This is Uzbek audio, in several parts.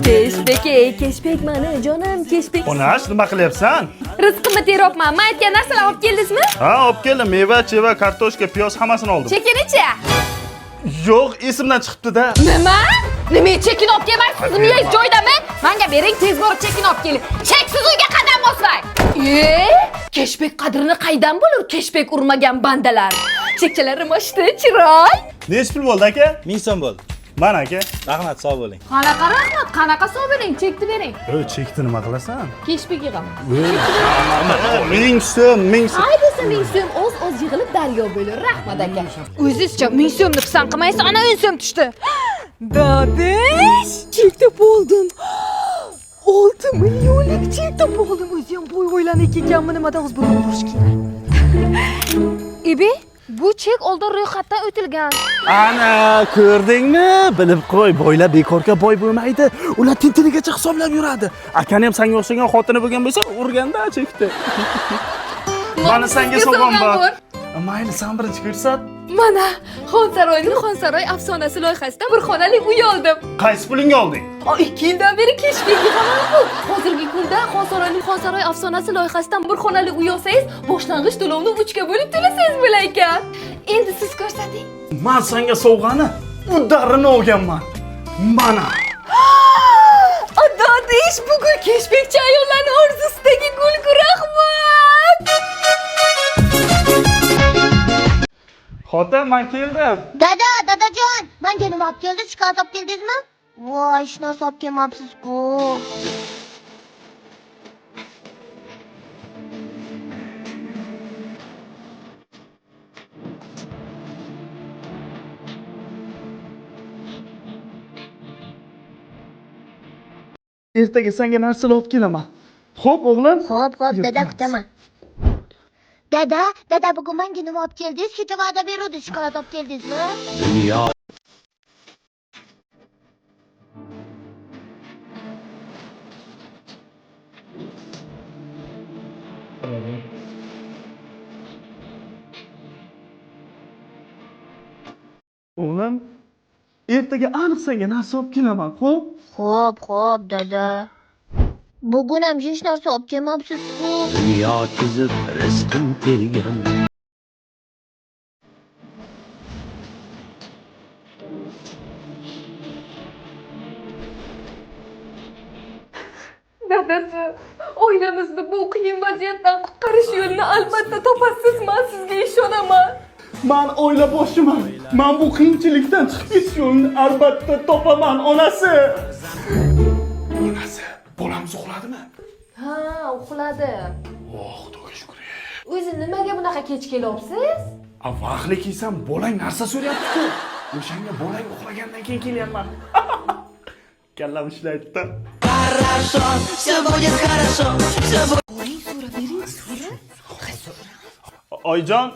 Keshbek, ey, keshbek mani jonim, keshbek. Onash, nima qilyapsan? Rizqimni teryapman. Men aytgan narsalarni olib keldingizmi? Ha, olib keldim. Meva, cheva, kartoshka, piyoz hammasini oldim. Chekinichi? Yo'q, esimdan chiqibdi-da. Nima? Nima chekini olib kelmaysiz? Miyangiz joyidami? Menga bering, tez borib chekini olib keling. Cheksiz uyga qadam bosmang. E, keshbek qadrini qaydan bilur keshbek urmagan bandalar? Chekchalarim oshdi, chiroy. Nechi pul bo'ldi aka? 1000 so'm bo'ldi. Mana aka. Rahmat, sog' bo'ling. Qanaqa rahmat, qanaqa sog' bo'ling, chekni bering. Ey, chekni nima qilasan? Keshbek yig'aman. 1000 so'm, 1000 so'm. Ay desa 1000 so'm oz-oz yig'ilib daryo bo'lur. Rahmat aka. O'zizcha 1000 so'mni pisand qilmaysiz, ana 10 so'm tushdi. Dadish, chekda bo'ldim. 6 millionlik chekda bo'ldim. O'zi ham boy oilaniki ekanmi nimadan o'z bugun borish kerak. Ibi, bu chek oldin ro'yxatdan o'tilgan. Ana, ko'rdingmi? Bilib qo'y, boylar bekorga boy bo'lmaydi. Ular tintinigacha hisoblab yuradi. Akani ham senga o'xshagan xotini bo'lgan bo'lsa, urganda chekdi. Mana senga sovg'am bor. Mayli, sen birinchi ko'rsat. Mana Xonsaroyning Xonsaroy afsonasi loyihasidan bir xonali uy oldim. Qaysi pulingga olding? 2 yildan beri keshbek yig'aman-ku. Hozirgi kunda Xonsaroyning Xonsaroy afsonasi loyihasidan bir xonali uy olsangiz, boshlang'ich to'lovni 3 ga bo'lib to'lasangiz bo'lar ekan. Endi siz ko'rsating. Man senga sovg'ani udarini olganman. Mana. Dodish, bu gul keshbekchi ayollarning orzusidagi gul-ku, rahmat. Xotin, man keldim. Dada, dadajon, menga nima olib keldi? Shokolad olib keldingizmi? Voy, hech narsa olib kelmabsiz-ku. Ertaga senga narsalar olib kelaman. Xo'p, o'g'lim. Xo'p, xo'p, dada kutaman. Dada, dada bugun menga nima olib keldingiz? Kecha va'da beruvdingiz, shokolad olib keldingizmi? O'g'lim, ertaga aniq senga narsa olib kelaman, xo'p? Xo'p, xo'p, dada. Bugun ham hech narsa olib kelmabsiz-ku. Dunyo kezib rizqim tergan. Dadasi, oilamizni bu qiyin vaziyatdan qutqarish yo'lini albatta topasiz, men sizga ishonaman. Man oila boshiman. Man bu qiyinchilikdan chiqib ketish yo'lini albatta topaman, onasi. Onasi, bolamiz uxladimi? Ha, uxladi. Oh, Xudoga shukr. O'zi nimaga bunaqa kech kelyapsiz? A vaqtli kelsam bolang narsa so'rayapti-ku. O'shanga bolang uxlagandan keyin kelyapman. Kallam ishlaydi-da. Oyijon,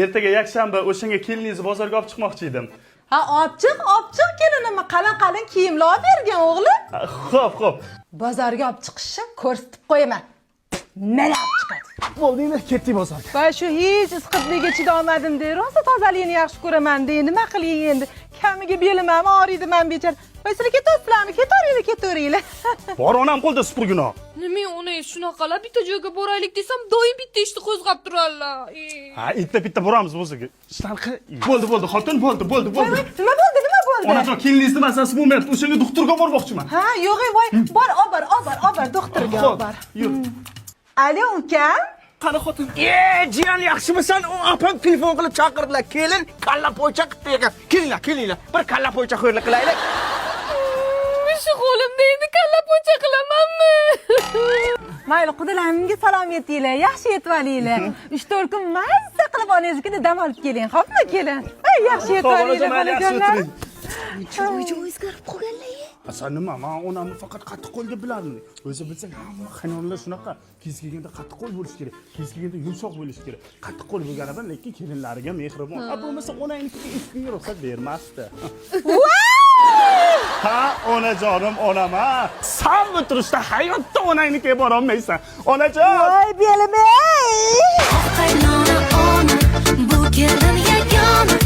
ertaga yakshanba, o'shanga keliningizni bozorga olib chiqmoqchi edim. Ha, olib chiq, olib chiq kelinimni qalin qalin kiyimlar olib bergin o'g'lim. Xo'p, xo'p. Bozorga olib chiqishni ko'rsatib qo'yaman. Mana olib chiqadi. Bo'ldingmi? Ketdik bozorga. Va shu hech isqitligiga chidolmadim de, rosa tozalikni yaxshi ko'raman de, nima qiling endi? Kamiga belim ham og'riydi man bechora. Voy, sizlar ketyapsizlarmi? Ketaveringlar, ketaveringlar. Bor onam qo'lda supurgini. Nima onangiz shunaqalar bitta joyga boraylik desam doim bitta ishni qo'zg'ab turadilar. Ha, bitta bitta boramiz o'ziga. Ishlar qil. Bo'ldi, bo'ldi, xotin, bo'ldi, bo'ldi, Voy, bo'ldi. voy, nima bo'ldi, nima bo'ldi? Onajon, keliningizni masalasi bo'lmayapti. O'shanga doktorga bormoqchiman. Ha, yo'q, ey, voy, bor, olib bor, olib bor, olib bor, doktorga olib Xo'p, bor. yur. Alo, ukam. Qani xotin? Jiyan yaxshimisan? U opam telefon qilib chaqirdilar. Kelin kalla poycha qilib ekan. Kelinglar, kelinglar. Bir kalla poycha xo'rlik qilaylik. Shu qo'limda endi kalla po'cha qilamanmi? Mayli, qudalarimga salom yetinglar, yaxshi yetib olinglar. 3-4 kun mazza qilib onangiznikida dam olib keling, xo'pmi kelin? Ay, yaxshi yetib Xo'p, olinglar, onajon, mayli, yaxshi bolajonlar. o'tiring. Joy-joy o'zgarib qolganlar. Sen nima? Men onamni faqat qattiq qo'l deb bilardim. O'zi bilsang, hamma qaynonalar shunaqa. Kez kelganda qattiq qo'l bo'lish kerak. Kez kelganda yumshoq bo'lish kerak. Qattiq qo'l bo'lgani bilan lekin kelinlariga mehribon. A bo'lmasa onangnikiga ikki ruxsat bermasdi. Ha, onajonim, onam ha. San bu turishda hayotda onangnikiga borolmaysan. Onajon! Voy, belim, ey! Qaynona ona, bu kelin yagona.